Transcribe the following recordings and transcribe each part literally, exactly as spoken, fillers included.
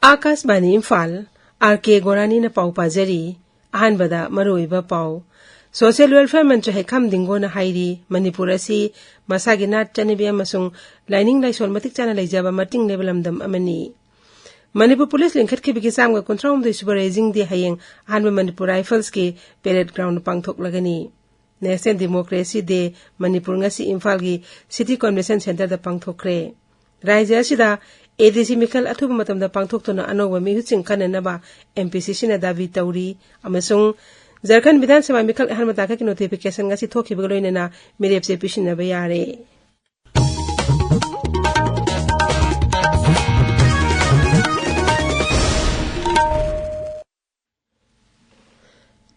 ꯑꯥꯀꯥꯁꯕꯥꯅꯤ Imphal, R ꯀꯦ ꯒꯣꯔꯥꯅꯤꯅ ꯄꯥꯎ ꯄꯥꯖꯔꯤ꯫ ꯑꯍꯥꯟꯕꯗ ꯃꯔꯨꯑꯣꯏꯕ ꯄꯥꯎ꯫ ꯁꯣꯁꯤꯌꯦꯜ ꯋꯦꯜꯐꯤꯌꯔ ꯃꯟꯇ꯭ꯔꯤ ꯍꯩꯈꯥꯝ ꯗꯤꯡꯒꯣꯅ ꯍꯥꯏꯔꯤ, ꯃꯅꯤꯄꯨꯔ ꯑꯁꯤ ꯃꯁꯥꯒꯤ ꯅꯥꯠ ꯆꯠꯅꯕꯤ ꯑꯃꯁꯨꯡ ꯂꯥꯏꯅꯤꯡ ꯂꯥꯏꯁꯣꯟ ꯃꯇꯤꯛ ꯆꯥꯅ ꯂꯩꯖꯕ ꯃꯇꯤꯡ ꯂꯩꯕ ꯂꯝꯗꯝ ꯑꯃꯅꯤ꯫ ꯃꯅꯤꯄꯨꯔ ꯄꯨꯂꯤꯁ ꯂꯤꯡꯈꯠꯈꯤꯕꯒꯤ ꯆꯥꯝꯃꯒ ꯀꯨꯟꯊ꯭ꯔꯥꯍꯨꯝꯗꯣꯏ ꯁꯨꯕ ꯔꯦꯖꯤꯡ ꯗꯦ ꯍꯌꯦꯡ ꯑꯍꯥꯟꯕ ꯃꯅꯤꯄꯨꯔ ꯔꯥꯏꯐꯜꯁꯀꯤ ꯄꯦꯔꯦꯗ ꯒ꯭ꯔꯥꯎꯟꯗ ꯄꯥꯡꯊꯣꯛꯂꯒꯅꯤ꯫ ꯅꯦꯁꯅꯦꯜ ꯗꯦꯃꯣꯀ꯭ꯔꯦꯁꯤ ꯗꯦ ꯃꯅꯤꯄꯨꯔ ꯉꯁꯤ ꯏꯝꯐꯥꯜꯒꯤ ꯁꯤꯇꯤ ꯀꯟꯚꯦꯟꯁꯟ ꯁꯦꯟꯇꯔꯗ ꯄꯥꯡꯊꯣꯛꯈ꯭ꯔꯦ꯫ ꯔꯥꯖ꯭ꯌ ꯑꯁꯤꯗ ꯑꯦ ꯗꯤ ꯁꯤ ꯃꯤꯈꯜ ꯑꯊꯨꯕ ꯃꯇꯝꯗ ꯄꯥꯡꯊꯣꯛꯇꯨꯅ ꯑꯅꯧꯕ ꯃꯤꯍꯨꯠꯁꯤꯡ ꯈꯟꯅꯅꯕ ꯑꯦꯝ ꯄꯤ ꯁꯤ ꯁꯤꯅ ꯗꯥꯕꯤ ꯇꯧꯔꯤ ꯑꯃꯁꯨꯡ ꯖꯔꯈꯟ ꯕꯤꯙꯥꯟ ꯁꯚꯥ ꯃꯤꯈꯜ ꯑꯍꯥꯟꯕ ꯇꯥꯡꯀꯛꯀꯤ ꯅꯣꯇꯤꯐꯤꯀꯦꯁꯟ ꯉꯁꯤ ꯊꯣꯛꯈꯤꯕꯒ ꯂꯣꯏꯅꯅ ꯃꯤꯔꯦꯞꯆꯦ ꯄꯤꯁꯤꯟꯅꯕ ꯌꯥꯔꯦ꯫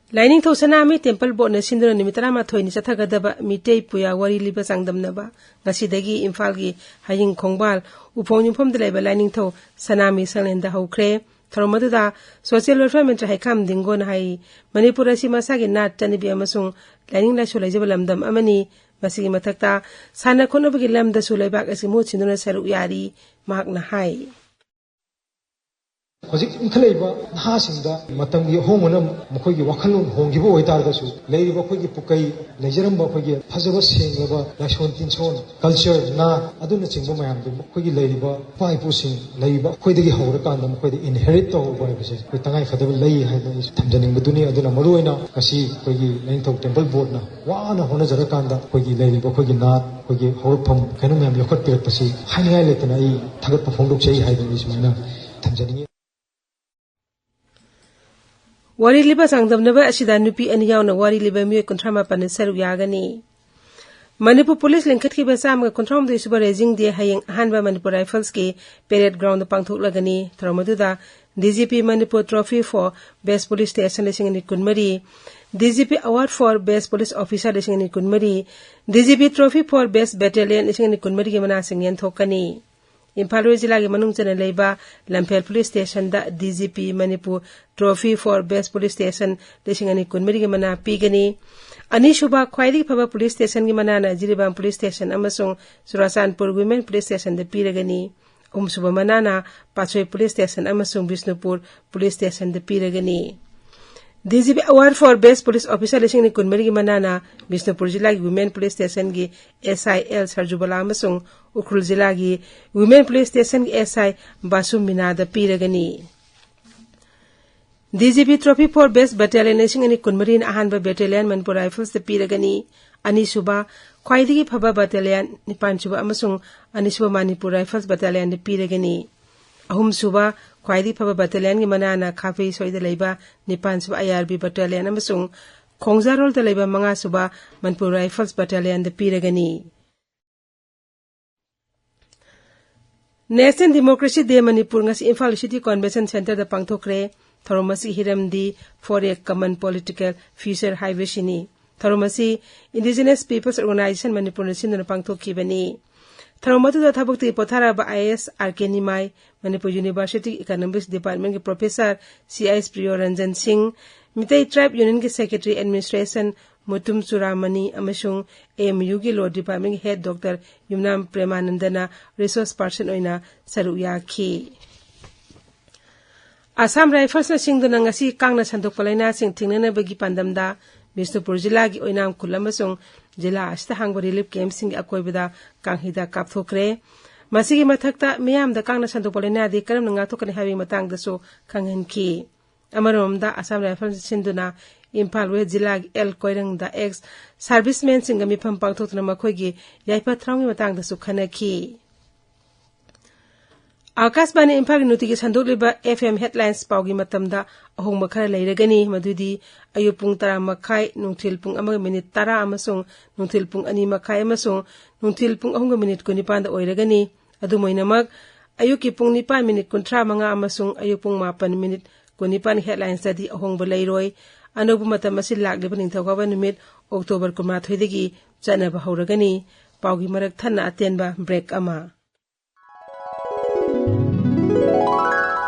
ꯂꯥꯏꯅꯤꯡꯊꯧ ꯁꯅꯥꯃꯍꯤ ꯇꯦꯝꯄꯜ ꯕꯣꯔꯗꯅ ꯁꯤꯟꯗꯨꯅ ꯅꯨꯃꯤꯠ ꯇꯔꯥꯃꯥꯊꯣꯏꯅꯤ ꯆꯠꯊꯒꯗꯕ ꯃꯤꯇꯩ ꯄꯨꯌꯥ ꯋꯥꯔꯤ ꯂꯤꯕ ꯆꯥꯡꯗꯝꯅꯕ ꯉꯁꯤꯗꯒꯤ ꯏꯝꯐꯥꯜꯒꯤ ꯍꯌꯤꯡ ꯈꯣꯡꯕꯥꯜ ꯎꯐꯣꯡ ꯌꯨꯝꯐꯝꯗ ꯂꯩꯕ ꯂꯥꯏꯅꯤꯡꯊꯧ ꯁꯅꯥꯃꯍꯤ ꯁꯪꯂꯦꯟꯗ ꯍꯧꯈ꯭ꯔꯦ꯫ ꯊꯧꯔꯝ ꯑꯗꯨꯗ ꯁꯣꯁꯤꯌꯦꯜ ꯋꯦꯜꯐꯤꯌꯔ ꯃꯟꯇ꯭ꯔꯤ ꯍꯩꯈꯥꯝ ꯗꯤꯡꯒꯣꯅ ꯍꯥꯏ, ꯃꯅꯤꯄꯨꯔ ꯑꯁꯤ ꯃꯁꯥꯒꯤ ꯅꯥꯠ ꯆꯠꯅꯕꯤ ꯑꯃꯁꯨꯡ ꯂꯥꯏꯅꯤꯡ ꯂꯥꯏꯁꯣꯟ ꯂꯩꯖꯕ ꯂꯝꯗꯝ ꯑꯃꯅꯤ꯫ ꯃꯁꯤꯒꯤ ꯃꯊꯛꯇ ꯁꯥꯟꯅ ꯈꯣꯠꯅꯕꯒꯤ ꯂꯝꯗꯁꯨ ꯂꯩꯕꯥꯛ ꯑꯁꯤ ꯃꯍꯨꯠ ꯁꯤꯟꯗꯨꯅ ꯁꯔꯨꯛ ꯌꯥꯔꯤ꯫ ꯃꯍꯥꯛꯅ ꯍꯥꯏ꯫ ꯍꯧꯖꯤꯛ ꯏꯟꯈꯠꯂꯛꯏꯕ ꯅꯍꯥꯁꯤꯡꯗ ꯃꯇꯝꯒꯤ ꯑꯍꯣꯡꯕꯅ ꯃꯈꯣꯏꯒꯤ ꯋꯥꯈꯜꯂꯣꯟ ꯍꯣꯡꯈꯤꯕ ꯑꯣꯏꯇꯥꯔꯒꯁꯨ, ꯂꯩꯔꯤꯕ ꯑꯩꯈꯣꯏꯒꯤ ꯄꯨꯀꯩ, ꯂꯩꯖꯔꯝꯕ ꯑꯩꯈꯣꯏꯒꯤ ꯐꯖꯕ ꯁꯦꯡꯂꯕ ꯂꯥꯏꯁꯣꯟ ꯇꯤꯟꯁꯣꯟ, ꯀꯜꯆꯔ, ꯅꯥꯠ ꯑꯗꯨꯅꯆꯤꯡꯕ ꯃꯌꯥꯝꯗꯨ ꯃꯈꯣꯏꯒꯤ ꯂꯩꯔꯤꯕ ꯏꯄꯥ ꯏꯄꯨꯁꯤꯡ, ꯂꯩꯔꯤꯕ ꯑꯩꯈꯣꯏꯗꯒꯤ ꯍꯧꯔꯀꯥꯟꯗ ꯃꯈꯣꯏꯗ ꯏꯟꯍꯦꯔꯤꯠ ꯇꯧꯍꯧꯕ ꯍꯥꯏꯕꯁꯦ ꯑꯩꯈꯣꯏ ꯇꯉꯥꯏ ꯐꯗꯕ ꯂꯩ ꯍꯥꯏꯅ ꯑꯩ ꯊꯝꯖꯅꯤꯡꯕꯗꯨꯅꯤ꯫ ꯑꯗꯨꯅ ꯃꯔꯨꯑꯣꯏꯅ ꯉꯁꯤ ꯑꯩꯈꯣꯏꯒꯤ ꯂꯥꯏꯅꯤꯡꯊꯧ ꯇꯦꯝꯄꯜ ꯕꯣꯔꯗꯅ ꯋꯥꯅ ꯍꯣꯠꯅꯖꯔꯀꯥꯟꯗ ꯑꯩꯈꯣꯏꯒꯤ ꯂꯩꯔꯤꯕ ꯑꯩꯈꯣꯏꯒꯤ ꯅꯥꯠ, ꯑꯩꯈꯣꯏꯒꯤ ꯍꯧꯔꯛꯐꯝ ꯀꯩꯅꯣ ꯃꯌꯥꯝ ꯌꯣꯛꯈꯠꯄꯤꯔꯛꯄꯁꯤ ꯍꯥꯏꯅꯤꯡꯉꯥꯏ ꯂꯩꯇꯅ ꯑꯩ ꯊꯥꯒꯠꯄ ꯐꯣꯡꯗꯣꯛꯆꯩ ꯍꯥꯏꯗꯅ ꯑꯩ ꯁꯨꯃꯥꯏꯅ ꯊꯝꯖꯅꯤꯡꯉꯤ꯫ ꯋꯥꯔꯤ ꯂꯤꯕ ꯆꯥꯡꯗꯝꯅꯕ ꯑꯁꯤꯗ ꯅꯨꯄꯤ ꯑꯅꯤ ꯌꯥꯎꯅ ꯋꯥꯔꯤ ꯂꯤꯕ ꯃꯤꯑꯣꯏ ꯀꯨꯟꯊ꯭ꯔꯥ ꯃꯥꯄꯟꯅ ꯁꯔꯨꯛ ꯌꯥꯒꯅꯤ꯫ ꯃꯅꯤꯄꯨꯔ ꯄꯨꯂꯤꯁ ꯂꯤꯡꯈꯠꯈꯤꯕ ꯆꯥꯝꯃꯒ ꯀꯨꯟꯊ꯭ꯔꯥꯍꯨꯝꯗꯣꯏ ꯁꯨꯕ ꯔꯦꯖꯤꯡ ꯗꯦ ꯍꯌꯦꯡ ꯑꯍꯥꯟꯕ ꯃꯅꯤꯄꯨꯔ ꯔꯥꯏꯐꯜꯁꯀꯤ ꯄꯦꯔꯦꯗ ꯒ꯭ꯔꯥꯎꯟꯗ ꯄꯥꯡꯊꯣꯛꯂꯒꯅꯤ꯫ ꯊꯧꯔꯝ ꯑꯗꯨꯗ D G P Manipur trophy for best police station ꯂꯤꯁꯤꯡ ꯑꯅꯤ ꯀꯨꯟꯃꯔꯤ, D G P award for best police officer ꯂꯤꯁꯤꯡ ꯑꯅꯤ ꯀꯨꯟꯃꯔꯤ, D G P trophy for best battalion ꯂꯤꯁꯤꯡ ꯑꯅꯤ ꯀꯨꯟꯃꯔꯤꯒꯤ ꯃꯅꯥꯁꯤꯡ ꯌꯦꯟꯊꯣꯛꯀꯅꯤ꯫ ꯏꯝꯐꯥꯜ ꯋꯦꯁ ꯖꯤꯂꯥꯒꯤ ꯃꯅꯨꯡ ꯆꯟꯅ ꯂꯩꯕ ꯂꯝꯐꯦꯜ ꯄꯨꯂꯤꯁ ꯁ꯭ꯇꯦꯁꯟꯗ D G P Manipur trophy for best police station ꯂꯤꯁꯤꯡ ꯑꯅꯤ ꯀꯨꯟꯃꯔꯤꯒꯤ ꯃꯅꯥ ꯄꯤꯒꯅꯤ꯫ ꯑꯅꯤꯁꯨꯕ ꯈ꯭ꯋꯥꯏꯗꯒꯤ ꯐꯕ ꯄꯨꯂꯤꯁ ꯁ꯭ꯇꯦꯁꯟꯒꯤ ꯃꯅꯥꯅ ꯖꯤꯔꯤꯕꯥꯝ ꯄꯨꯂꯤꯁ ꯁ꯭ꯇꯦꯁꯟ ꯑꯃꯁꯨꯡ ꯆꯨꯔꯥꯆꯥꯟꯄꯨꯔ ꯋꯤꯃꯦꯟ ꯄꯨꯂꯤꯁ ꯁ꯭ꯇꯦꯁꯟꯗ ꯄꯤꯔꯒꯅꯤ꯫ ꯑꯍꯨꯝꯁꯨꯕ ꯃꯅꯥꯅ ꯄꯥꯠꯁꯣꯏ ꯄꯨꯂꯤꯁ ꯁ꯭ꯇꯦꯁꯟ ꯑꯃꯁꯨꯡ ꯕꯤꯁꯅꯨꯄꯨꯔ ꯄꯨꯂꯤꯁ ꯁ꯭ꯇꯦꯁꯟꯗ ꯄꯤꯔꯒꯅꯤ꯫ D G P award for best police officer ꯂꯤꯁꯤꯡ ꯑꯅꯤ ꯀꯨꯟꯃꯔꯤꯒꯤ ꯃꯅꯥꯅ ꯕꯤꯁꯅꯨꯄꯨꯔ ꯖꯤꯂꯥꯒꯤ ꯋꯨꯃꯦꯟ ꯄꯨꯂꯤꯁ ꯁ꯭ꯇꯦꯁꯟꯒꯤ ꯑꯦꯁ ꯑꯥꯏ ꯑꯦꯜ ꯁꯔꯖꯨꯕꯂꯥ ꯑꯃꯁꯨꯡ ꯎꯈ꯭ꯔꯨꯜ ꯖꯤꯂꯥꯒꯤ ꯋꯨꯃꯦꯟ ꯄꯨꯂꯤꯁ ꯁ꯭ꯇꯦꯁꯟꯒꯤ S I ꯕꯥꯁꯨ ꯃꯤꯅꯥꯗ ꯄꯤꯔꯒꯅꯤ꯫ D G P trophy for best battalion ꯂꯤꯁꯤꯡ ꯑꯅꯤ ꯀꯨꯟꯃꯔꯤꯅ ꯑꯍꯥꯟꯕ ꯕꯦꯇꯥꯂꯤꯌꯟ ꯃꯅꯤꯄꯨꯔ ꯔꯥꯏꯐꯜꯁꯇ ꯄꯤꯔꯒꯅꯤ꯫ ꯑꯅꯤꯁꯨꯕ ꯈ꯭ꯋꯥꯏꯗꯒꯤ ꯐꯕ ꯕꯦꯇꯥꯂꯤꯌꯟ ꯅꯤꯄꯥꯟꯁꯨꯕ ꯑꯃꯁꯨꯡ ꯑꯅꯤꯁꯨꯕ ꯃꯅꯤꯄꯨꯔ ꯔꯥꯏꯐꯜꯁ ꯕꯦꯇꯥꯂꯤꯌꯟꯗ ꯄꯤꯔꯒꯅꯤ꯫ ꯑꯍꯨꯝꯁꯨꯕ ꯈ꯭ꯋꯥꯏꯗꯒꯤ ꯐꯕ ꯕꯦꯇꯥꯂꯤꯌꯟꯒꯤ ꯃꯅꯥꯅ ꯈꯥꯐꯩ ꯁꯣꯏꯗ ꯂꯩꯕ ꯅꯤꯄꯥꯟꯁꯨꯕ ꯑꯥꯏ ꯑꯥꯔ ꯕꯤ ꯕꯦꯇꯥꯂꯤꯌꯟ ꯑꯃꯁꯨꯡ ꯈꯣꯡꯖꯥꯔꯣꯜꯗ ꯂꯩꯕ ꯃꯉꯥꯁꯨꯕ ꯃꯅꯤꯄꯨꯔ ꯔꯥꯏꯐꯜꯁ ꯕꯦꯇꯥꯂꯤꯌꯟꯗ ꯄꯤꯔꯒꯅꯤ꯫ National Democracy Day ꯃꯅꯤꯄꯨꯔ ꯉꯁꯤ ꯏꯝꯐꯥꯜ ꯁꯤꯇꯤ ꯀꯟꯚꯦꯟꯁꯟ ꯁꯦꯟꯇꯔꯗ ꯄꯥꯡꯊꯣꯛꯈ꯭ꯔꯦ꯫ ꯊꯧꯔꯝ ꯑꯁꯤꯒꯤ ꯍꯤꯔꯝꯗꯤ "For a Common Political Future" ꯍꯥꯏꯕꯁꯤꯅꯤ꯫ ꯊꯧꯔꯝ ꯑꯁꯤ Indigenous Peoples Organisation ꯃꯅꯤꯄꯨꯔꯅ ꯁꯤꯟꯗꯨꯅ ꯄꯥꯡꯊꯣꯛꯈꯤꯕꯅꯤ꯫ ꯊꯧꯔꯝ ꯑꯗꯨꯗ ꯊꯕꯛꯇꯒꯤ ꯄꯣꯊꯥꯔꯕ I A S R K Nimai, Manipur university economics ꯗꯤꯄꯥꯔꯠꯃꯦꯟꯒꯤ professor C H Priyoranjan Singh, Meitei tribe ꯌꯨꯅꯤꯌꯟꯒꯤ ꯁꯦꯀ꯭ꯔꯦꯇꯔꯤ ꯑꯦꯗꯃꯤꯅꯤꯁꯇ꯭ꯔꯦꯁꯟ ꯃꯨꯇꯨꯝ ꯆꯨꯔꯥꯃꯅꯤ ꯑꯃꯁꯨꯡ ꯑꯦ ꯑꯦꯝ ꯌꯨꯒꯤ ꯂꯣ ꯗꯤꯄꯥꯔꯠꯃꯦꯟꯒꯤ ꯍꯦꯗ ꯗꯣꯛꯇꯔ ꯌꯨꯝꯅꯥꯝ ꯄ꯭ꯔꯦꯃꯥꯅꯟꯗꯅ ꯔꯤꯁꯣꯔꯁ ꯄꯥꯔꯁꯟ ꯑꯣꯏꯅ ꯁꯔꯨꯛ ꯌꯥꯈꯤ꯫ ꯑꯁꯥꯝ ꯔꯥꯏꯐꯜꯁꯅ ꯁꯤꯡꯗꯨꯅ ꯉꯁꯤ ꯀꯥꯡꯅ ꯁꯟꯗꯣꯛꯄ ꯂꯥꯏꯅꯥꯁꯤꯡ ꯊꯤꯡꯅꯅꯕꯒꯤ ꯄꯥꯟꯗꯝꯗ ꯕꯤꯁꯅꯨꯄꯨꯔ ꯖꯤꯂꯥꯒꯤ ꯑꯣꯏꯅꯥꯝ ꯈꯨꯜ ꯑꯃꯁꯨꯡ ꯖꯤꯂꯥ ꯑꯁꯤꯗ ꯍꯥꯡꯕ ꯔꯤꯂꯤꯐ ꯀꯦꯝꯞꯁꯤꯡꯒꯤ ꯑꯀꯣꯏꯕꯗ ꯀꯥꯡ ꯍꯤꯗꯥꯛ ꯀꯥꯞꯊꯣꯛꯈ꯭ꯔꯦ꯫ ꯃꯁꯤꯒꯤ ꯃꯊꯛꯇ ꯃꯤꯌꯥꯝꯗ ꯀꯥꯡꯅ ꯁꯟꯗꯣꯛꯄ ꯂꯥꯏꯅꯥꯗꯒꯤ ꯀꯔꯝꯅ ꯉꯥꯛꯊꯣꯛꯀꯅꯤ ꯍꯥꯏꯕꯒꯤ ꯃꯇꯥꯡꯗꯁꯨ ꯈꯪꯍꯟꯈꯤ꯫ ꯑꯃꯔꯣꯝꯗ ꯑꯁꯥꯝ ꯔꯥꯏꯐꯜꯁ ꯁꯤꯟꯗꯨꯅ ꯏꯝꯐꯥꯜ ꯋꯦꯁ ꯖꯤꯂꯥꯒꯤ ꯑꯦꯜ ꯀꯣꯏꯔꯪꯗ ꯑꯦꯛꯁ ꯁꯥꯔꯚꯤꯁꯃꯦꯟꯁꯤꯡꯒ ꯃꯤꯐꯝ ꯄꯥꯡꯊꯣꯛꯇꯨꯅ ꯃꯈꯣꯏꯒꯤ ꯌꯥꯏꯐ ꯊꯧꯔꯥꯡꯒꯤ ꯃꯇꯥꯡꯗꯁꯨ ꯈꯟꯅꯈꯤ꯫ ꯑꯥꯀꯥꯁꯕꯥꯅꯤ ꯏꯝꯐꯥꯜꯒꯤ ꯅꯨꯡꯇꯤꯒꯤ ꯁꯟꯗꯣꯛꯂꯤꯕ ꯑꯦꯐ ꯑꯦꯝ ꯍꯦꯗꯂꯥꯏꯟꯁ ꯄꯥꯎꯒꯤ ꯃꯇꯝꯗ ꯑꯍꯣꯡꯕ ꯈꯔ ꯂꯩꯔꯒꯅꯤ, ꯃꯗꯨꯗꯤ ꯑꯌꯨꯛ ꯄꯨꯡ ꯇꯔꯥ ꯃꯈꯥꯏ, ꯅꯨꯡꯊꯤꯜ ꯄꯨꯡ ꯑꯃꯒ ꯃꯤꯅꯤꯠ ꯇꯔꯥ ꯑꯃꯁꯨꯡ ꯅꯨꯡꯊꯤꯜ ꯄꯨꯡ ꯑꯅꯤ ꯃꯈꯥꯏ ꯑꯃꯁꯨꯡ ꯅꯨꯡꯊꯤꯜ ꯄꯨꯡ ꯑꯍꯨꯝꯒ ꯃꯤꯅꯤꯠ ꯀꯨꯟꯅꯤꯄꯥꯟꯗ ꯑꯣꯏꯔꯒꯅꯤ꯫ ꯑꯗꯨꯝ ꯑꯣꯏꯅꯃꯛ, ꯑꯌꯨꯛꯀꯤ ꯄꯨꯡ ꯅꯤꯄꯥꯟ ꯃꯤꯅꯤꯠ ꯀꯨꯟꯊ꯭ꯔꯥ ꯃꯉꯥ ꯑꯃꯁꯨꯡ ꯑꯌꯨꯛ ꯄꯨꯡ ꯃꯥꯄꯟ ꯃꯤꯅꯤꯠ ꯀꯨꯟꯅꯤꯄꯥꯟ ꯍꯦꯗꯂꯥꯏꯟꯁꯇꯗꯤ ꯑꯍꯣꯡꯕ ꯂꯩꯔꯣꯏ꯫ ꯑꯅꯧꯕ ꯃꯇꯝ ꯑꯁꯤ ꯂꯥꯛꯂꯤꯕ ꯅꯤꯡꯊꯧꯀꯥꯕ ꯅꯨꯃꯤꯠ ꯑꯣꯛꯇꯣꯕꯔ ꯀꯨꯟꯃꯥꯊꯣꯏꯗꯒꯤ ꯆꯠꯅꯕ ꯍꯧꯔꯒꯅꯤ꯫ ꯄꯥꯎꯒꯤ ꯃꯔꯛ ꯊꯠꯅ ꯑꯇꯦꯟꯕ ꯕ꯭ꯔꯦꯛ ꯑꯃ꯫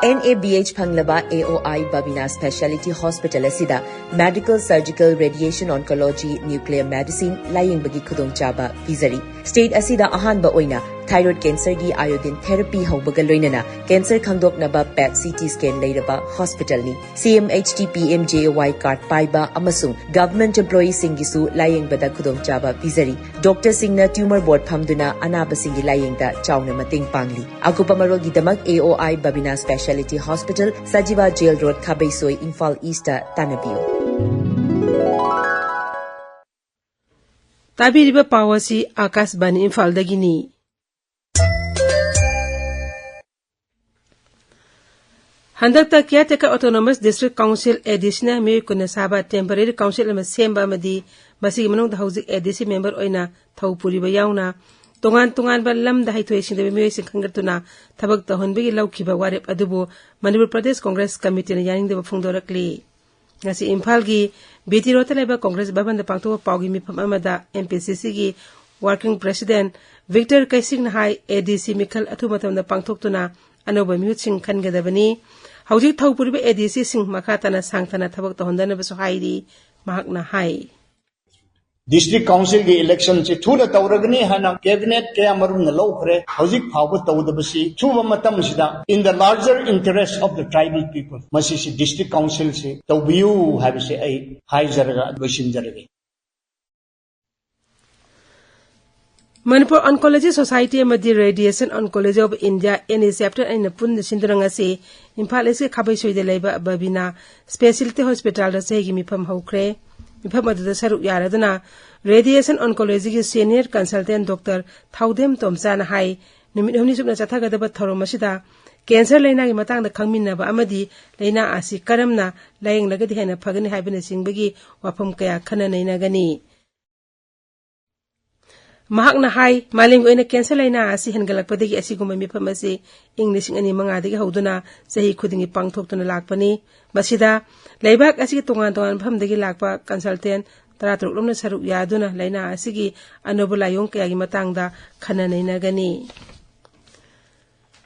ꯑꯦꯟ ꯑꯦ ꯕꯤ ꯑꯩꯆ ꯐꯪꯂꯕ A O I Babina specialty hospital ꯑꯁꯤꯗ medical, surgical, radiation oncology, nuclear medicine ꯂꯥꯌꯦꯡꯕꯒꯤ ꯈꯨꯗꯣꯡꯆꯥꯕ ꯄꯤꯖꯔꯤ꯫ ꯁ꯭ꯇꯦꯠ ꯑꯁꯤꯗ ꯑꯍꯥꯟꯕ ꯑꯣꯏꯅ ꯊꯥꯏꯔꯣꯏꯗ ꯀꯦꯟꯁꯔꯒꯤ ꯑꯥꯏꯑꯣꯗꯤꯟ ꯊꯦꯔꯥꯄꯤ ꯍꯧꯕꯒ ꯂꯣꯏꯅꯅ ꯀꯦꯟꯁꯔ ꯈꯪꯗꯣꯛꯅꯕ ꯄꯦꯠ ꯁꯤꯇꯤ ꯁ꯭ꯀꯦꯟ ꯂꯩꯔꯕ ꯍꯣꯁꯄꯤꯇꯥꯜꯅꯤ꯫ ꯁꯤꯑꯦꯝ ꯑꯦꯆ ꯗꯤ ꯄꯤ ꯑꯦꯝ ꯖꯦ ꯑꯦ ꯋꯥꯏ ꯀꯥꯔꯗ ꯄꯥꯏꯕ ꯑꯃꯁꯨꯡ ꯒꯚꯔꯟꯃꯦꯟꯠ ꯑꯦꯝꯄ꯭ꯂꯣꯌꯤꯁꯤꯡꯒꯤꯁꯨ ꯂꯥꯌꯦꯡꯕꯗ ꯈꯨꯗꯣꯡꯆꯥꯕ ꯄꯤꯖꯔꯤ꯫ ꯗꯣꯛꯇꯔꯁꯤꯡꯅ ꯇ꯭ꯌꯨꯃꯔ ꯕꯣꯔꯗ ꯐꯝꯗꯨꯅ ꯑꯅꯥꯕꯁꯤꯡꯒꯤ ꯂꯥꯌꯦꯡꯗ ꯆꯥꯎꯅ ꯃꯇꯦꯡ ꯄꯥꯡꯂꯤ꯫ ꯑꯀꯨꯞꯄ ꯃꯔꯣꯜꯒꯤꯗꯃꯛ A O I Babina speciality hospital, Sajiwa jail road, Khabeisoi, Imphal east ꯇꯥꯟꯅꯕꯤꯌꯨ꯫ ꯇꯥꯕꯤꯔꯤꯕ ꯄꯥꯎ ꯑꯁꯤ ꯑꯥꯀꯥꯁꯕꯥꯅꯤ ꯏꯝꯐꯥꯜꯗꯒꯤꯅꯤ꯫ ꯍꯟꯗꯛꯇ Caretaker Autonomous District Council, ꯑꯦ ꯗꯤ ꯁꯤꯅ ꯃꯤꯑꯣꯏ ꯀꯨꯟꯅ ꯁꯥꯕ temporary council ꯑꯃ ꯁꯦꯝꯕ ꯑꯃꯗꯤ ꯃꯁꯤꯒꯤ ꯃꯅꯨꯡꯗ ꯍꯧꯖꯤꯛ ꯑꯦ ꯗꯤ ꯁꯤ member ꯑꯣꯏꯅ ꯊꯧ ꯄꯨꯔꯤꯕ ꯌꯥꯎꯅ ꯇꯣꯉꯥꯟ ꯇꯣꯉꯥꯟꯕ ꯂꯝꯗ ꯍꯩꯊꯣꯏ ꯁꯤꯡꯊꯕ ꯃꯤꯑꯣꯏꯁꯤꯡ ꯈꯟꯒꯠꯇꯨꯅ ꯊꯕꯛ ꯇꯧꯍꯟꯕꯒꯤ ꯂꯧꯈꯤꯕ ꯋꯥꯔꯦꯞ ꯑꯗꯨꯕꯨ ꯃꯅꯤꯄꯨꯔ ꯄ꯭ꯔꯗꯦꯁ ꯀꯣꯡꯒ꯭ꯔꯦꯁ ꯀꯃꯤꯇꯤꯅ ꯌꯥꯅꯤꯡꯗꯕ ꯐꯣꯡꯗꯣꯔꯛꯂꯤ꯫ ꯉꯁꯤ ꯏꯝꯐꯥꯜꯒꯤ ꯕꯤ ꯇꯤ ꯔꯣꯗꯇ ꯂꯩꯕ ꯀꯣꯡꯒ꯭ꯔꯦꯁ ꯚꯕꯟꯗ ꯄꯥꯡꯊꯣꯛꯄ ꯄꯥꯎꯒꯤ ꯃꯤꯐꯝ ꯑꯃꯗ ꯑꯦꯝ ꯄꯤ ꯁꯤ ꯁꯤꯒꯤ working president ꯚꯤꯛꯇꯔ ꯀꯩꯁꯤꯡꯅ ꯍꯥꯏ, ꯑꯦ ꯗꯤ ꯁꯤ ꯃꯤꯈꯜ ꯑꯊꯨꯕ ꯃꯇꯝꯗ ꯄꯥꯡꯊꯣꯛꯇꯨꯅ ꯑꯅꯧꯕ ꯃꯤꯍꯨꯠꯁꯤꯡ ꯈꯟꯒꯗꯕꯅꯤ꯫ ꯍꯧꯖꯤꯛ ꯊꯧ ꯄꯨꯔꯤꯕ ꯑꯦ ꯗꯤ ꯁꯤꯁꯤꯡ ꯃꯈꯥ ꯇꯥꯅ ꯁꯥꯡꯊꯅ ꯊꯕꯛ ꯇꯧꯍꯟꯗꯅꯕꯁꯨ ꯍꯥꯏꯔꯤ꯫ ꯃꯍꯥꯛꯅ ꯍꯥꯏ, District Councilꯒꯤ electionꯁꯤ ꯊꯨꯅ ꯇꯧꯔꯒꯅꯤ ꯍꯥꯏꯅ cabinet ꯀꯌꯥ ꯃꯔꯨꯝꯅ ꯂꯧꯈ꯭ꯔꯦ꯫ ꯍꯧꯖꯤꯛ ꯐꯥꯎꯕ ꯇꯧꯗꯕꯁꯤ ꯊꯨꯕ ꯃꯇꯝꯁꯤꯗ, in the larger interest of the tribal people, ꯃꯁꯤꯁꯤ District Councilꯁꯤ ꯇꯧꯕꯤꯌꯨ ꯍꯥꯏꯕꯁꯤ ꯑꯩ ꯍꯥꯏꯖꯔꯒ ꯂꯣꯏꯁꯤꯟꯖꯔꯒꯦ꯫ ꯃꯅꯤꯄꯨꯔ Oncology Society ꯑꯃꯗꯤ Radiation Oncology of India, N A chapter ꯑꯅꯤꯅ ꯄꯨꯟꯅ ꯁꯤꯟꯗꯨꯅ ꯉꯁꯤ ꯏꯝꯐꯥꯜ ꯏꯁꯀꯤ ꯈꯥꯕꯩꯁꯣꯏꯗ ꯂꯩꯕ ꯕꯕꯤꯅꯥ ꯁ꯭ꯄꯦꯁꯤꯌꯦꯂꯤꯇꯤ ꯍꯣꯁꯄꯤꯇꯥꯜꯗ ꯆꯍꯤꯒꯤ ꯃꯤꯐꯝ ꯍꯧꯈ꯭ꯔꯦ꯫ ꯃꯤꯐꯝ ꯑꯗꯨꯗ ꯁꯔꯨꯛ ꯌꯥꯔꯗꯨꯅ Radiation Oncologyꯒꯤ senior consultant ꯗꯣꯛꯇꯔ ꯊꯥꯎꯗꯦꯝ ꯇꯣꯝꯆꯥꯅ ꯍꯥꯏ, ꯅꯨꯃꯤꯠ ꯍꯨꯝꯅꯤ ꯆꯨꯞꯅ ꯆꯠꯊꯒꯗꯕ ꯊꯧꯔꯝ ꯑꯁꯤꯗ cancer ꯂꯩꯅꯥꯒꯤ ꯃꯇꯥꯡꯗ ꯈꯪꯃꯤꯟꯅꯕ ꯑꯃꯗꯤ ꯂꯩꯅꯥ ꯑꯁꯤ ꯀꯔꯝꯅ ꯂꯥꯌꯦꯡꯂꯒꯗꯤ ꯍꯦꯟꯅ ꯐꯒꯅꯤ ꯍꯥꯏꯕꯅꯆꯤꯡꯕꯒꯤ ꯋꯥꯐꯝ ꯀꯌꯥ ꯈꯟꯅ ꯅꯩꯅꯒꯅꯤ꯫ ꯃꯍꯥꯛꯅ ꯍꯥꯏ, ꯃꯥꯂꯦꯝꯒꯤ ꯑꯣꯏꯅ cancer ꯂꯩꯅꯥ ꯑꯁꯤ ꯍꯦꯟꯒꯠꯂꯛꯄꯗꯒꯤ ꯑꯁꯤꯒꯨꯝꯕ ꯃꯤꯐꯝ ꯑꯁꯤ ꯏꯪ ꯂꯤꯁꯤꯡ ꯑꯅꯤ ꯃꯉꯥꯗꯒꯤ ꯍꯧꯗꯨꯅ ꯆꯍꯤ ꯈꯨꯗꯤꯡꯒꯤ ꯄꯥꯡꯊꯣꯛꯇꯨꯅ ꯂꯥꯛꯄꯅꯤ꯫ ꯃꯁꯤꯗ ꯂꯩꯕꯥꯛ ꯑꯁꯤꯒꯤ ꯇꯣꯉꯥꯟ ꯇꯣꯉꯥꯟꯕ ꯃꯐꯝꯗꯒꯤ ꯂꯥꯛꯄ consultant ꯇꯔꯥꯇꯔꯨꯛ ꯂꯣꯝꯅ ꯁꯔꯨꯛ ꯌꯥꯗꯨꯅ ꯂꯩꯅꯥ ꯑꯁꯤꯒꯤ ꯑꯅꯧꯕ ꯂꯥꯏꯑꯣꯡ ꯀꯌꯥꯒꯤ ꯃꯇꯥꯡꯗ ꯈꯟꯅ ꯅꯩꯅꯒꯅꯤ꯫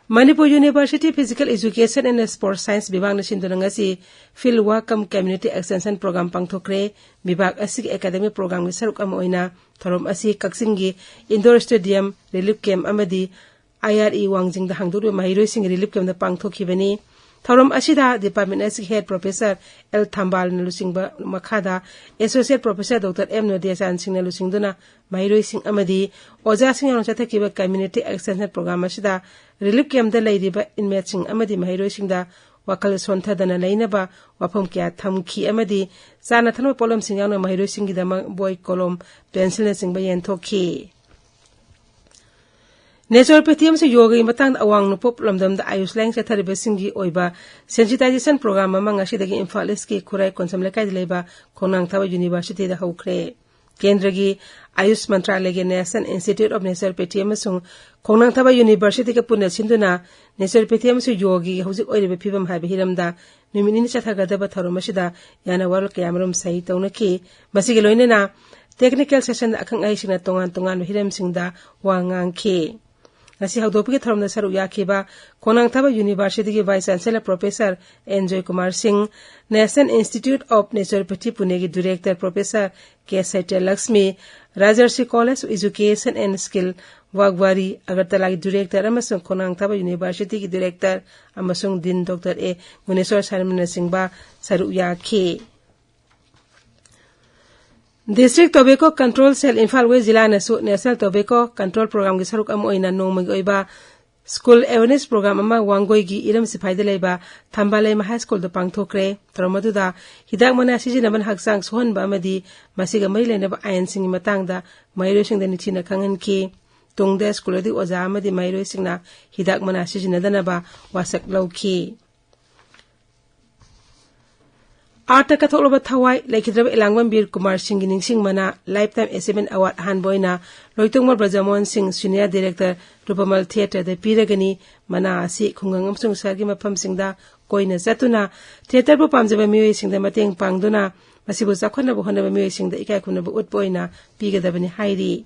Manipur University Physical Education and Sports Science ꯕꯤꯚꯥꯒꯅ ꯁꯤꯟꯗꯨꯅ ꯉꯁꯤ Field Work cum Community Extension Program ꯄꯥꯡꯊꯣꯛꯈ꯭ꯔꯦ꯫ ꯕꯤꯚꯥꯒ ꯑꯁꯤꯒꯤ academic programꯒꯤ ꯁꯔꯨꯛ ꯑꯃ ꯑꯣꯏꯅ ꯊꯧꯔꯝ ꯑꯁꯤ ꯀꯛꯆꯤꯡꯒꯤ Indoor Stadium, Relief Camp ꯑꯃꯗꯤ IRE ꯋꯥꯡꯖꯤꯡꯗ ꯍꯥꯡꯗꯣꯛꯂꯤꯕ ꯃꯍꯩꯔꯣꯏꯁꯤꯡꯒꯤ Relief Campꯗ ꯄꯥꯡꯊꯣꯛꯈꯤꯕꯅꯤ꯫ ꯊꯧꯔꯝ ꯑꯁꯤꯗ department ꯑꯁꯤꯒꯤ Head Professor ꯑꯦꯜ ꯊꯝꯕꯥꯜꯅ ꯂꯨꯆꯤꯡꯕ ꯃꯈꯥꯗ Associate Professor ꯗꯣꯛꯇꯔ ꯑꯦꯝ ꯅꯣꯗꯤꯌꯥꯆꯥꯟ ꯁꯤꯡꯅ ꯂꯨꯆꯤꯡꯗꯨꯅ ꯃꯍꯩꯔꯣꯏꯁꯤꯡ ꯑꯃꯗꯤ ꯑꯣꯖꯥꯁꯤꯡ ꯌꯥꯎꯅ ꯆꯠꯊꯈꯤꯕ Community Extension Program ꯑꯁꯤꯗ Relief Campꯗ ꯂꯩꯔꯤꯕ inmateꯁꯤꯡ ꯑꯃꯗꯤ ꯃꯍꯩꯔꯣꯏꯁꯤꯡꯗ ꯋꯥꯈꯜ ꯁꯣꯟꯊꯗꯅ ꯂꯩꯅꯕ ꯋꯥꯐꯝ ꯀꯌꯥ ꯊꯝꯈꯤ ꯑꯃꯗꯤ ꯆꯥꯅ ꯊꯛꯅꯕ ꯄꯣꯠꯂꯝꯁꯤꯡ ꯌꯥꯎꯅ ꯃꯍꯩꯔꯣꯏꯁꯤꯡꯒꯤꯗꯃꯛ ꯕꯣꯏ, ꯀꯣꯂꯣꯝ, ꯄꯦꯟꯁꯤꯜꯅꯆꯤꯡꯕ ꯌꯦꯟꯊꯣꯛꯈꯤ꯫ ꯅꯦꯆꯨꯔꯣꯄꯦꯊꯤ ꯑꯃꯁꯨꯡ ꯌꯣꯒꯒꯤ ꯃꯇꯥꯡꯗ ꯑꯋꯥꯡ ꯅꯣꯡꯄꯣꯛ ꯂꯝꯗꯝꯗ ꯑꯥꯌꯨꯁ ꯂꯥꯏꯌꯦꯡ ꯆꯠꯊꯔꯤꯕꯁꯤꯡꯒꯤ ꯑꯣꯏꯕ sensitization program ꯑꯃ ꯉꯁꯤꯗꯒꯤ ꯏꯝꯐꯥꯜ ꯏꯁꯀꯤ ꯈꯨꯔꯥꯏ ꯀꯣꯟꯁꯝ ꯂꯩꯀꯥꯏꯗ ꯂꯩꯕ ꯈꯣꯡꯅꯥꯡ ꯊꯥꯕ ꯌꯨꯅꯤꯚꯔꯁꯤꯇꯤꯗ ꯍꯧꯈ꯭ꯔꯦ꯫ ꯀꯦꯟꯗ꯭ꯔꯒꯤ ꯑꯥꯌꯨꯁ ꯃꯟꯇ꯭ꯔꯥꯂꯌꯒꯤ National Institute of Naturopathy ꯑꯃꯁꯨꯡ ꯈꯣꯡꯅꯥꯡ ꯊꯥꯕ ꯌꯨꯅꯤꯚꯔꯁꯤꯇꯤꯒ ꯄꯨꯟꯅ ꯁꯤꯟꯗꯨꯅ ꯅꯦꯆꯨꯔꯣꯄꯦꯊꯤ ꯑꯃꯁꯨꯡ ꯌꯣꯒꯒꯤ ꯍꯧꯖꯤꯛ ꯑꯣꯏꯔꯤꯕ ꯐꯤꯕꯝ ꯍꯥꯏꯕ ꯍꯤꯔꯝꯗ ꯅꯨꯃꯤꯠ ꯅꯤꯅꯤ ꯆꯠꯊꯒꯗꯕ ꯊꯧꯔꯝ ꯑꯁꯤꯗ ꯌꯥꯅ ꯋꯥꯔꯣꯜ ꯀꯌꯥꯃꯔꯨꯝ ꯁꯍꯤ ꯇꯧꯅꯈꯤ꯫ ꯃꯁꯤꯒꯤ ꯂꯣꯏꯅꯅ technical sessionꯗ ꯑꯈꯪ ꯑꯍꯩꯁꯤꯡꯅ ꯇꯣꯉꯥꯟ ꯇꯣꯉꯥꯟꯕ ꯍꯤꯔꯝꯁꯤꯡꯗ ꯋꯥ ꯉꯥꯡꯈꯤ꯫ ꯉꯁꯤ ꯍꯧꯗꯣꯛꯄꯒꯤ ꯊꯧꯔꯝꯗ ꯁꯔꯨꯛ ꯌꯥꯈꯤꯕ ꯈꯣꯡꯅꯥꯡ ꯊꯥꯕ ꯌꯨꯅꯤꯚꯔꯁꯤꯇꯤꯒꯤ Vice Chancellor Professor and Joykumar ꯁꯤꯡ, National Institute of Naturopathy ꯄꯨꯅꯦꯒꯤ Director Professor K Satya Lakshmi, Rajarshi College of Education and Skill ꯋꯥꯒꯋꯥꯔꯤ ꯑꯒꯔꯇꯂꯥꯒꯤ Director ꯑꯃꯁꯨꯡ ꯈꯣꯡꯅꯥꯡ ꯊꯥꯕ ꯌꯨꯅꯤꯚꯔꯁꯤꯇꯤꯒꯤ Director ꯑꯃꯁꯨꯡ Dean ꯗꯣꯛꯇꯔ ꯑꯦ ꯒꯨꯅꯦꯁꯣꯔ ꯁꯔꯃꯅꯆꯤꯡꯕ ꯁꯔꯨꯛ ꯌꯥꯈꯤ꯫ District Tobacco Control Cell Imphal west ꯖꯤꯂꯥꯅꯁꯨ National Tobacco Control Programꯒꯤ ꯁꯔꯨꯛ ꯑꯃ ꯑꯣꯏꯅ ꯅꯣꯡꯃꯒꯤ ꯑꯣꯏꯕ School Awareness Program ꯑꯃ ꯋꯥꯡꯒꯣꯏꯒꯤ ꯏꯔꯝ ꯁꯤꯐꯥꯏꯗ ꯂꯩꯕ ꯊꯝꯕꯥꯂꯩꯃ High Schoolꯗ ꯄꯥꯡꯊꯣꯛꯈ꯭ꯔꯦ꯫ ꯊꯧꯔꯝ ꯑꯗꯨꯗ ꯍꯤꯗꯥꯛ ꯃꯅꯥ ꯁꯤꯖꯤꯟꯅꯕꯅ ꯍꯛꯆꯥꯡ ꯁꯣꯛꯍꯟꯕ ꯑꯃꯗꯤ ꯃꯁꯤꯒ ꯃꯔꯤ ꯂꯩꯅꯕ ꯑꯥꯏꯟꯁꯤꯡꯒꯤ ꯃꯇꯥꯡꯗ ꯃꯍꯩꯔꯣꯏꯁꯤꯡꯗ ꯅꯤꯡꯊꯤꯅ ꯈꯪꯍꯟꯈꯤ꯫ ꯇꯨꯡꯗ ꯁ꯭ꯀꯨꯜ ꯑꯗꯨꯒꯤ ꯑꯣꯖꯥ ꯑꯃꯗꯤ ꯃꯍꯩꯔꯣꯏꯁꯤꯡꯅ ꯍꯤꯗꯥꯛ ꯃꯅꯥ ꯁꯤꯖꯤꯟꯅꯗꯅꯕ ꯋꯥꯁꯛ ꯂꯧꯈꯤ꯫ ꯑꯥꯔꯠꯇ ꯀꯠꯊꯣꯛꯂꯕ ꯊꯋꯥꯏ ꯂꯩꯈꯤꯗ꯭ꯔꯕ ꯏꯂꯥꯡꯕꯝ ꯕꯤꯔ ꯀꯨꯃꯥꯔ ꯁꯤꯡꯒꯤ ꯅꯤꯡꯁꯤꯡ ꯃꯅꯥ Lifetime Achievement Award ꯑꯍꯥꯟꯕ ꯑꯣꯏꯅ ꯂꯣꯏꯇꯣꯡꯕ ꯕ꯭ꯔꯖꯃꯣꯍꯟ ꯁꯤꯡ, Senior Director, ꯔꯨꯄꯃꯜ Theatreꯗ ꯄꯤꯔꯒꯅꯤ꯫ ꯃꯅꯥ ꯑꯁꯤ ꯈꯨꯡꯒꯪ ꯑꯃꯁꯨꯡ ꯁꯍꯔꯒꯤ ꯃꯐꯝꯁꯤꯡꯗ ꯀꯣꯏꯅ ꯆꯠꯇꯨꯅ theatreꯕꯨ ꯄꯥꯝꯖꯕ ꯃꯤꯑꯣꯏꯁꯤꯡꯗ ꯃꯇꯦꯡ ꯄꯥꯡꯗꯨꯅ ꯃꯁꯤꯕꯨ ꯆꯥꯎꯈꯠꯅꯕ ꯍꯣꯠꯅꯕ ꯃꯤꯑꯣꯏꯁꯤꯡꯗ ꯏꯀꯥꯏ ꯈꯨꯝꯅꯕ ꯎꯠꯄ ꯑꯣꯏꯅ ꯄꯤꯒꯗꯕꯅꯤ ꯍꯥꯏꯔꯤ꯫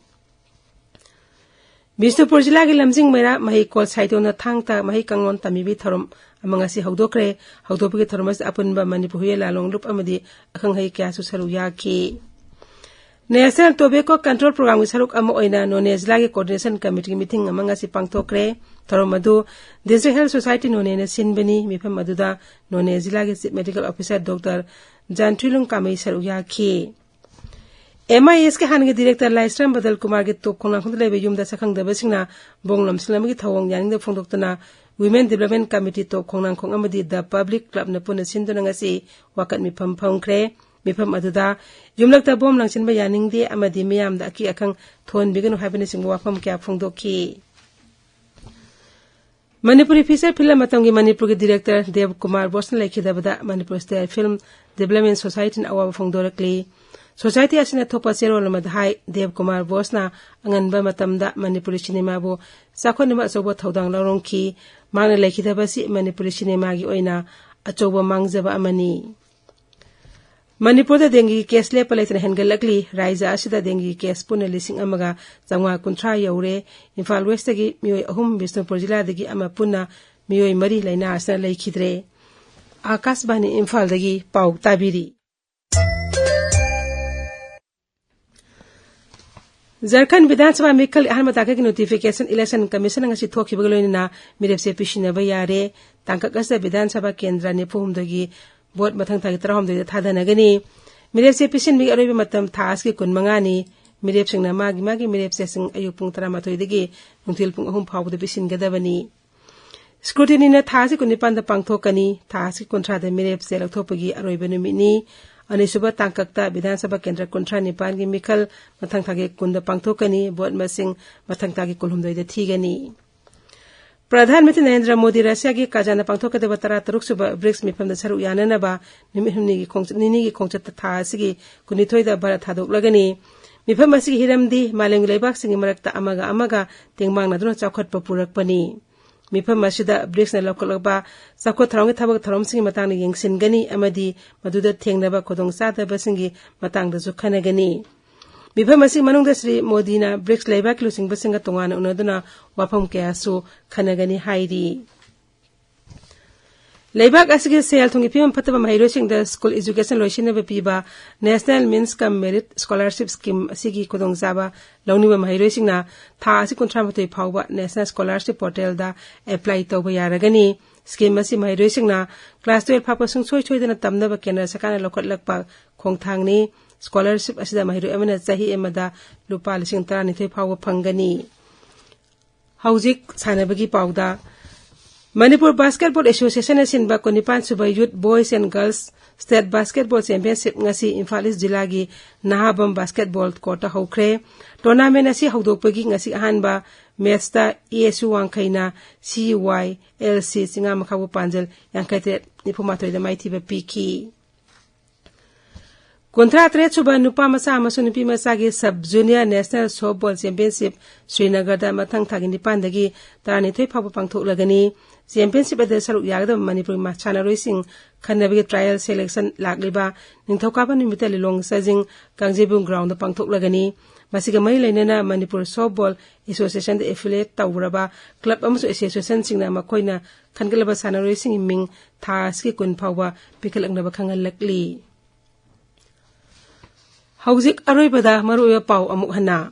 ꯕꯤꯁꯅꯨꯄꯨꯔ ꯖꯤꯂꯥꯒꯤ ꯂꯝꯖꯤꯡ ꯃꯩꯔꯥ ꯃꯍꯩꯀꯣꯜ ꯁꯥꯏꯗꯣꯟꯅ ꯊꯥꯡ ꯇꯥ ꯃꯍꯩ ꯀꯥꯡꯂꯣꯟ ꯇꯝꯕꯤꯕꯒꯤ ꯊꯧꯔꯝ ꯑꯃ ꯉꯁꯤ ꯍꯧꯗꯣꯛꯈ꯭ꯔꯦ꯫ ꯍꯧꯗꯣꯛꯄꯒꯤ ꯊꯧꯔꯝ ꯑꯁꯤꯗ ꯑꯄꯨꯟꯕ ꯃꯅꯤꯄꯨꯔ ꯍꯨꯏꯌꯦꯟ ꯂꯥꯂꯣꯡ ꯂꯨꯞ ꯑꯃꯗꯤ ꯑꯈꯪ ꯑꯍꯩ ꯀꯌꯥꯁꯨ ꯁꯔꯨꯛ ꯌꯥꯈꯤ꯫ National Tobacco Control Programꯒꯤ ꯁꯔꯨꯛ ꯑꯃ ꯑꯣꯏꯅ ꯅꯣꯅꯦ ꯖꯤꯂꯥꯒꯤ Coordination Committeeꯒꯤ ꯃꯤꯇꯤꯡ ꯑꯃ ꯉꯁꯤ ꯄꯥꯡꯊꯣꯛꯈ꯭ꯔꯦ꯫ ꯊꯧꯔꯝ ꯑꯗꯨ District Health Society ꯅꯣꯅꯦꯅ ꯁꯤꯟꯕꯅꯤ꯫ ꯃꯤꯐꯝ ꯑꯗꯨꯗ ꯅꯣꯅꯦ ꯖꯤꯂꯥꯒꯤ Chief Medical Officer Doctor ꯖꯥꯟꯊꯨꯏꯂꯨꯡ ꯀꯥꯃꯩ ꯁꯔꯨꯛ ꯌꯥꯈꯤ꯫ MISꯀꯤ ꯍꯥꯟꯅꯒꯤ Director ꯂꯥꯏꯁ꯭ꯔꯝ ꯕꯗꯜ ꯀꯨꯃꯥꯔꯒꯤ ꯇꯣꯞ ꯈꯣꯡꯅꯥꯡꯈꯣꯡꯗ ꯂꯩꯕ ꯌꯨꯝꯗ ꯁꯛꯈꯪꯗꯕꯁꯤꯡꯅ ꯕꯣꯝ ꯂꯪꯁꯤꯜꯂꯝꯕꯒꯤ ꯊꯧꯑꯣꯡ ꯌꯥꯅꯤꯡꯗꯕ ꯐꯣꯡꯗꯣꯛꯇꯨꯅ Women Development Committee ꯇꯣꯞ ꯈꯣꯡꯅꯥꯡꯈꯣꯡ ꯑꯃꯗꯤ The Public Clubꯅ ꯄꯨꯟꯅ ꯁꯤꯟꯗꯨꯅ ꯉꯁꯤ ꯋꯥꯀꯠ ꯃꯤꯐꯝ ꯐꯝꯈ꯭ꯔꯦ꯫ ꯃꯤꯐꯝ ꯑꯗꯨꯗ ꯌꯨꯝꯂꯛꯇ ꯕꯣꯝ ꯂꯪꯁꯤꯟꯕ ꯌꯥꯅꯤꯡꯗꯦ ꯑꯃꯗꯤ ꯃꯤꯌꯥꯝꯗ ꯑꯀꯤ ꯑꯈꯪ ꯊꯣꯛꯍꯟꯕꯤꯒꯅꯨ ꯍꯥꯏꯕꯅꯆꯤꯡꯕ ꯋꯥꯐꯝ ꯀꯌꯥ ꯐꯣꯡꯗꯣꯛꯈꯤ꯫ ꯃꯅꯤꯄꯨꯔꯤ feature film ꯃꯇꯝꯒꯤ ꯃꯅꯤꯄꯨꯔꯒꯤ Director ꯗꯦꯕ ꯀꯨꯃꯥꯔ ꯕꯣꯁꯅ ꯂꯩꯈꯤꯗꯕꯗ Manipur Style Film Development Societyꯅ ꯑꯋꯥꯕ ꯐꯣꯡꯗꯣꯔꯛꯂꯤ꯫ Society ꯑꯁꯤꯅ ꯊꯣꯛꯄ ꯆꯦꯔꯣꯜ ꯑꯃꯗ ꯍꯥꯏ, ꯗꯦꯕ ꯀꯨꯃꯥꯔ ꯕꯣꯁꯅ ꯑꯉꯟꯕ ꯃꯇꯝꯗ ꯃꯅꯤꯄꯨꯔꯤ ꯁꯤꯅꯦꯃꯥꯕꯨ ꯆꯥꯎꯈꯠꯅꯕ ꯑꯆꯧꯕ ꯊꯧꯗꯥꯡ ꯂꯧꯔꯝꯈꯤ꯫ ꯃꯍꯥꯛꯅ ꯂꯩꯈꯤꯗꯕ ꯑꯁꯤ ꯃꯅꯤꯄꯨꯔꯤ ꯁꯤꯅꯦꯃꯥꯒꯤ ꯑꯣꯏꯅ ꯑꯆꯧꯕ ꯃꯥꯡꯖꯕ ꯑꯃꯅꯤ꯫ ꯃꯅꯤꯄꯨꯔꯗ dengueꯒꯤ case ꯂꯦꯞꯄ ꯂꯩꯇꯅ ꯍꯦꯟꯒꯠꯂꯛꯂꯤ꯫ ꯔꯥꯏꯖ꯭ꯌ ꯑꯁꯤꯗ dengueꯒꯤ case ꯄꯨꯟꯅ ꯂꯤꯁꯤꯡ ꯑꯃꯒ ꯆꯥꯝꯃꯉꯥ ꯀꯨꯟꯊ꯭ꯔꯥ ꯌꯧꯔꯦ꯫ ꯏꯝꯐꯥꯜ Westꯇꯒꯤ ꯃꯤꯑꯣꯏ ꯑꯍꯨꯝ, ꯕꯤꯁꯅꯨꯄꯨꯔ ꯖꯤꯂꯥꯗꯒꯤ ꯑꯃ ꯄꯨꯟꯅ ꯃꯤꯑꯣꯏ ꯃꯔꯤ ꯂꯥꯏꯅꯥ ꯑꯁꯤꯅ ꯂꯩꯈꯤꯗ꯭ꯔꯦ꯫ ꯑꯥꯀꯥꯁꯕꯥꯅꯤ ꯏꯝꯐꯥꯜꯗꯒꯤ ꯄꯥꯎ ꯇꯥꯕꯤꯔꯤ꯫ ꯖꯔꯈꯟ ꯕꯤꯙꯥꯟ ꯁꯚꯥ ꯃꯤꯈꯜ ꯑꯍꯥꯟꯕ ꯇꯥꯡꯀꯛꯀꯤ notification Election Commissionꯅ ꯉꯁꯤ ꯊꯣꯛꯈꯤꯕꯒ ꯂꯣꯏꯅꯅ ꯃꯤꯔꯦꯞꯆꯦ ꯄꯤꯁꯤꯟꯅꯕ ꯌꯥꯔꯦ꯫ ꯇꯥꯡꯀꯛ ꯑꯁꯤꯗ ꯕꯤꯙꯥꯟ ꯁꯚꯥ ꯀꯦꯟꯗ꯭ꯔ ꯅꯤꯐꯨ ꯍꯨꯝꯗꯣꯏꯒꯤ vote ꯃꯊꯪ ꯊꯥꯒꯤ ꯇꯔꯥꯍꯨꯝꯗꯣꯏꯗ ꯊꯥꯗꯅꯒꯅꯤ꯫ ꯃꯤꯔꯦꯞꯆꯦ ꯄꯤꯁꯤꯟꯕꯒꯤ ꯑꯔꯣꯏꯕ ꯃꯇꯝ ꯊꯥ ꯑꯁꯤꯒꯤ ꯀꯨꯟꯃꯉꯥꯅꯤ꯫ ꯃꯤꯔꯦꯞꯁꯤꯡꯅ ꯃꯥꯒꯤ ꯃꯥꯒꯤ ꯃꯤꯔꯦꯞꯆꯦꯁꯤꯡ ꯑꯌꯨꯛ ꯄꯨꯡ ꯇꯔꯥꯃꯥꯊꯣꯏꯗꯒꯤ ꯅꯨꯡꯊꯤꯜ ꯄꯨꯡ ꯑꯍꯨꯝ ꯐꯥꯎꯕꯗ ꯄꯤꯁꯤꯟꯒꯗꯕꯅꯤ꯫ Scrutinyꯅ ꯊꯥ ꯑꯁꯤ ꯀꯨꯟꯅꯤꯄꯥꯟꯗ ꯄꯥꯡꯊꯣꯛꯀꯅꯤ꯫ ꯊꯥ ꯑꯁꯤ ꯀꯨꯟꯊ꯭ꯔꯥꯗ ꯃꯤꯔꯦꯞꯆꯦ ꯂꯧꯊꯣꯛꯄꯒꯤ ꯑꯔꯣꯏꯕ ꯅꯨꯃꯤꯠꯅꯤ꯫ ꯑꯅꯤꯁꯨꯕ ꯇꯥꯡꯀꯛꯇ ꯕꯤꯙꯥꯟ ꯁꯚꯥ ꯀꯦꯟꯗ꯭ꯔ ꯀꯨꯟꯊ꯭ꯔꯥ ꯅꯤꯄꯥꯟꯒꯤ ꯃꯤꯈꯜ ꯃꯊꯪ ꯊꯥꯒꯤ ꯀꯨꯟꯗ ꯄꯥꯡꯊꯣꯛꯀꯅꯤ꯫ Vote ꯃꯁꯤꯡ ꯃꯊꯪ ꯊꯥꯒꯤ ꯀꯨꯟꯍꯨꯝꯗꯣꯏꯗ ꯊꯤꯒꯅꯤ꯫ ꯄ꯭ꯔꯙꯥꯟ ꯃꯟꯇ꯭ꯔꯤ ꯅꯔꯦꯟꯗ꯭ꯔ ꯃꯣꯗꯤ ꯔꯁꯤꯌꯥꯒꯤ ꯀꯥꯖꯥꯟꯗ ꯄꯥꯡꯊꯣꯛꯀꯗꯕ ꯇꯔꯥꯇꯔꯨꯛ ꯁꯨꯕ ꯕ꯭ꯔꯤꯛꯁ ꯃꯤꯐꯝꯗ ꯁꯔꯨꯛ ꯌꯥꯅꯅꯕ ꯅꯨꯃꯤꯠ ꯍꯨꯝꯅꯤꯒꯤ ꯈꯣꯡꯆꯠ, ꯅꯤꯅꯤꯒꯤ ꯈꯣꯡꯆꯠꯇ ꯊꯥ ꯑꯁꯤꯒꯤ ꯀꯨꯟꯅꯤꯊꯣꯏꯗ ꯚꯥꯔꯠ ꯊꯥꯗꯣꯛꯂꯒꯅꯤ꯫ ꯃꯤꯐꯝ ꯑꯁꯤꯒꯤ ꯍꯤꯔꯝꯗꯤ ꯃꯥꯂꯦꯝꯒꯤ ꯂꯩꯕꯥꯛꯁꯤꯡꯒꯤ ꯃꯔꯛꯇ ꯑꯃꯒ ꯑꯃꯒ ꯇꯦꯡꯕꯥꯡꯅꯗꯨꯅ ꯆꯥꯎꯈꯠꯄ ꯄꯨꯔꯛꯄꯅꯤ꯫ ꯃꯤꯐꯝ ꯑꯁꯤꯗ ꯕ꯭ꯔꯤꯛꯁꯅ ꯂꯧꯈꯠꯂꯛꯄ ꯆꯥꯎꯈꯠ ꯊꯧꯔꯥꯡꯒꯤ ꯊꯕꯛ ꯊꯧꯔꯝꯁꯤꯡꯒꯤ ꯃꯇꯥꯡꯗ ꯌꯦꯡꯁꯤꯟꯒꯅꯤ ꯑꯃꯗꯤ ꯃꯗꯨꯗ ꯊꯦꯡꯅꯕ ꯈꯨꯗꯣꯡꯆꯥꯗꯕꯁꯤꯡꯒꯤ ꯃꯇꯥꯡꯗꯁꯨ ꯈꯟꯅꯒꯅꯤ꯫ ꯃꯤꯐꯝ ꯑꯁꯤꯒꯤ ꯃꯅꯨꯡꯗ ꯁ꯭ꯔꯤ ꯃꯣꯗꯤꯅ ꯕ꯭ꯔꯤꯛꯁ ꯂꯩꯕꯥꯛꯀꯤ ꯂꯨꯆꯤꯡꯕꯁꯤꯡꯒ ꯇꯣꯉꯥꯟꯅ ꯎꯅꯗꯨꯅ ꯋꯥꯐꯝ ꯀꯌꯥꯁꯨ ꯈꯟꯅꯒꯅꯤ ꯍꯥꯏꯔꯤ꯫ ꯂꯩꯕꯥꯛ ꯑꯁꯤꯒꯤ ꯁꯦꯜ ꯊꯨꯝꯒꯤ ꯐꯤꯕꯝ ꯐꯠꯇꯕ ꯃꯍꯩꯔꯣꯏꯁꯤꯡꯗ ꯁ꯭ꯀꯨꯜ ꯑꯦꯖꯨꯀꯦꯁꯟ ꯂꯣꯏꯁꯤꯟꯅꯕ ꯄꯤꯕ National Means cum Merit Scholarship Scheme ꯑꯁꯤꯒꯤ ꯈꯨꯗꯣꯡꯆꯥꯕ ꯂꯧꯅꯤꯡꯕ ꯃꯍꯩꯔꯣꯏꯁꯤꯡꯅ ꯊꯥ ꯑꯁꯤ ꯀꯨꯟꯊ꯭ꯔꯥ ꯃꯥꯊꯣꯏ ꯐꯥꯎꯕ National Scholarship Portalꯗ apply ꯇꯧꯕ ꯌꯥꯔꯒꯅꯤ꯫ Scheme ꯑꯁꯤ ꯃꯍꯩꯔꯣꯏꯁꯤꯡꯅ class twelve ꯐꯥꯎꯕ ꯁꯨꯡꯁꯣꯏ ꯁꯣꯏꯗꯅ ꯇꯝꯅꯕ ꯀꯦꯟꯗ꯭ꯔ ꯁꯔꯀꯥꯔꯅ ꯂꯧꯈꯠꯂꯛꯄ ꯈꯣꯡꯊꯥꯡꯅꯤ꯫ Scholarship ꯑꯁꯤꯗ ꯃꯍꯩꯔꯣꯏ ꯑꯃꯅ ꯆꯍꯤ ꯑꯃꯗ ꯂꯨꯄꯥ ꯂꯤꯁꯤꯡ ꯇꯔꯥꯅꯤꯊꯣꯏ ꯐꯥꯎꯕ ꯐꯪꯒꯅꯤ꯫ ꯍꯧꯖꯤꯛ ꯁꯥꯟꯅꯕꯒꯤ ꯄꯥꯎꯗ, ꯃꯅꯤꯄꯨꯔ ꯕꯥꯁꯀꯦꯠꯕꯣꯜ ꯑꯦꯁꯣꯁꯤꯌꯦꯁꯟꯅ ꯁꯤꯟꯕ ꯀꯨꯟꯅꯤꯄꯥꯟ ꯁꯨꯕ Youth Boys and Girls State Basketball Championship ꯉꯁꯤ ꯏꯝꯐꯥꯜ ꯏꯁ ꯖꯤꯂꯥꯒꯤ ꯅꯍꯥꯕꯝ ꯕꯥꯁꯀꯦꯠꯕꯣꯜ ꯀꯣꯔꯠꯇ ꯍꯧꯈ꯭ꯔꯦ꯫ Tournament ꯑꯁꯤ ꯍꯧꯗꯣꯛꯄꯒꯤ ꯉꯁꯤ ꯑꯍꯥꯟꯕ ꯃꯦꯠꯁꯇ ASU ꯋꯥꯡꯈꯩꯅ CYLC ꯆꯤꯡꯉꯥꯃꯈꯥꯕꯨ ꯄꯥꯟꯖꯜ ꯌꯥꯡꯈꯩ ꯇꯔꯦꯠ ꯅꯤꯐꯨ ꯃꯥꯊꯣꯏꯗ ꯃꯥꯏꯊꯤꯕ ꯄꯤꯈꯤ꯫ ꯀꯨꯟꯊ꯭ꯔꯥ ꯇꯔꯦꯠ ꯁꯨꯕ ꯅꯨꯄꯥ ꯃꯆꯥ ꯑꯃꯁꯨꯡ ꯅꯨꯄꯤ ꯃꯆꯥꯒꯤ Sub Junior National Softball Championship ꯁ꯭ꯔꯤꯅꯒꯔꯗ ꯃꯊꯪ ꯊꯥꯒꯤ ꯅꯤꯄꯥꯟꯗꯒꯤ ꯇꯔꯥꯅꯤꯊꯣꯏ ꯐꯥꯎꯕ ꯄꯥꯡꯊꯣꯛꯂꯒꯅꯤ꯫ Championship ꯑꯗꯨꯗ ꯁꯔꯨꯛ ꯌꯥꯒꯗꯕ ꯃꯅꯤꯄꯨꯔꯒꯤ ꯃ-, ꯁꯥꯟꯅꯔꯣꯏꯁꯤꯡ ꯈꯟꯅꯕꯒꯤ trial selection ꯂꯥꯛꯂꯤꯕ ꯅꯤꯡꯊꯧꯀꯥꯕ ꯅꯨꯃꯤꯠꯇ ꯂꯤꯂꯣꯡ ꯆꯥꯖꯤꯡ ꯀꯥꯡꯖꯩꯕꯨꯡ groundꯗ ꯄꯥꯡꯊꯣꯛꯂꯒꯅꯤ꯫ ꯃꯁꯤꯒ ꯃꯔꯤ ꯂꯩꯅꯅ ꯃꯅꯤꯄꯨꯔ Softball Associationꯗ affiliate ꯇꯧꯔꯕ club ꯑꯃꯁꯨꯡ associationꯁꯤꯡꯅ ꯃꯈꯣꯏꯅ ꯈꯟꯒꯠꯂꯕ ꯁꯥꯟꯅꯔꯣꯏꯁꯤꯡꯒꯤ ꯃꯤꯡ ꯊꯥ ꯑꯁꯤꯒꯤ ꯀꯨꯟ ꯐꯥꯎꯕ ꯄꯤꯈꯠꯂꯛꯅꯕ ꯈꯪꯍꯜꯂꯛꯂꯤ꯫ ꯍꯧꯖꯤꯛ ꯑꯔꯣꯏꯕꯗ ꯃꯔꯨꯑꯣꯏꯕ ꯄꯥꯎ ꯑꯃꯨꯛ ꯍꯟꯅ꯫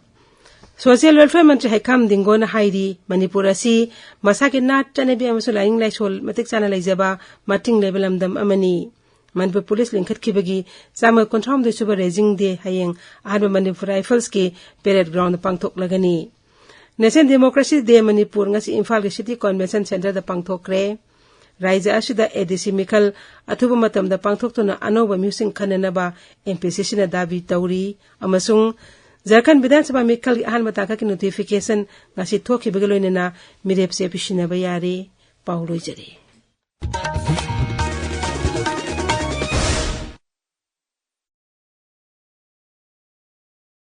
Social Welfare ꯃꯟꯇ꯭ꯔꯤ ꯍꯩꯈꯥꯝ ꯗꯤꯡꯒꯣꯅ ꯍꯥꯏꯔꯤ, ꯃꯅꯤꯄꯨꯔ ꯑꯁꯤ ꯃꯁꯥꯒꯤ ꯅꯥꯠ ꯆꯠꯅꯕꯤ ꯑꯃꯁꯨꯡ ꯂꯥꯏꯅꯤꯡ ꯂꯥꯏꯁꯣꯜ ꯃꯇꯤꯛ ꯆꯥꯅ ꯂꯩꯖꯕ ꯃꯇꯤꯡ ꯂꯩꯕ ꯂꯝꯗꯝ ꯑꯃꯅꯤ꯫ ꯃꯅꯤꯄꯨꯔ ꯄꯨꯂꯤꯁ ꯂꯤꯡꯈꯠꯈꯤꯕꯒꯤ ꯆꯥꯝꯃ ꯀꯨꯟꯊ꯭ꯔꯥ ꯍꯨꯝꯗꯣꯏ ꯁꯨꯕ raising day ꯍꯌꯦꯡ ꯑꯍꯥꯟꯕ Manipur Riflesꯀꯤ parade groundꯗ ꯄꯥꯡꯊꯣꯛꯂꯒꯅꯤ꯫ National Democracy Day Manipur ꯉꯁꯤ ꯏꯝꯐꯥꯜꯒꯤ City Convention Centreꯗ ꯄꯥꯡꯊꯣꯛꯈ꯭ꯔꯦ꯫ ꯔꯥꯏꯖ꯭ꯌ ꯑꯁꯤꯗ ADC ꯃꯤꯈꯜ ꯑꯊꯨꯕ ꯃꯇꯝꯗ ꯄꯥꯡꯊꯣꯛꯇꯨꯅ ꯑꯅꯧꯕ ꯃꯤꯍꯨꯠꯁꯤꯡ ꯈꯟꯅꯅꯕ MPCCꯅ ꯗꯥꯕꯤ ꯇꯧꯔꯤ ꯑꯃꯁꯨꯡ ꯖꯔꯈꯟ ꯕꯤꯙꯥꯟ ꯁꯚꯥ ꯃꯤꯈꯜꯒꯤ ꯑꯍꯥꯟꯕ ꯇꯥꯡꯀꯛꯀꯤ notification ꯉꯁꯤ ꯊꯣꯛꯈꯤꯕꯒ ꯂꯣꯏꯅꯅ ꯃꯤꯔꯦꯞꯆꯦ ꯄꯤꯁꯤꯟꯅꯕ ꯌꯥꯔꯦ꯫ ꯄꯥꯎ ꯂꯣꯏꯖꯔꯦ꯫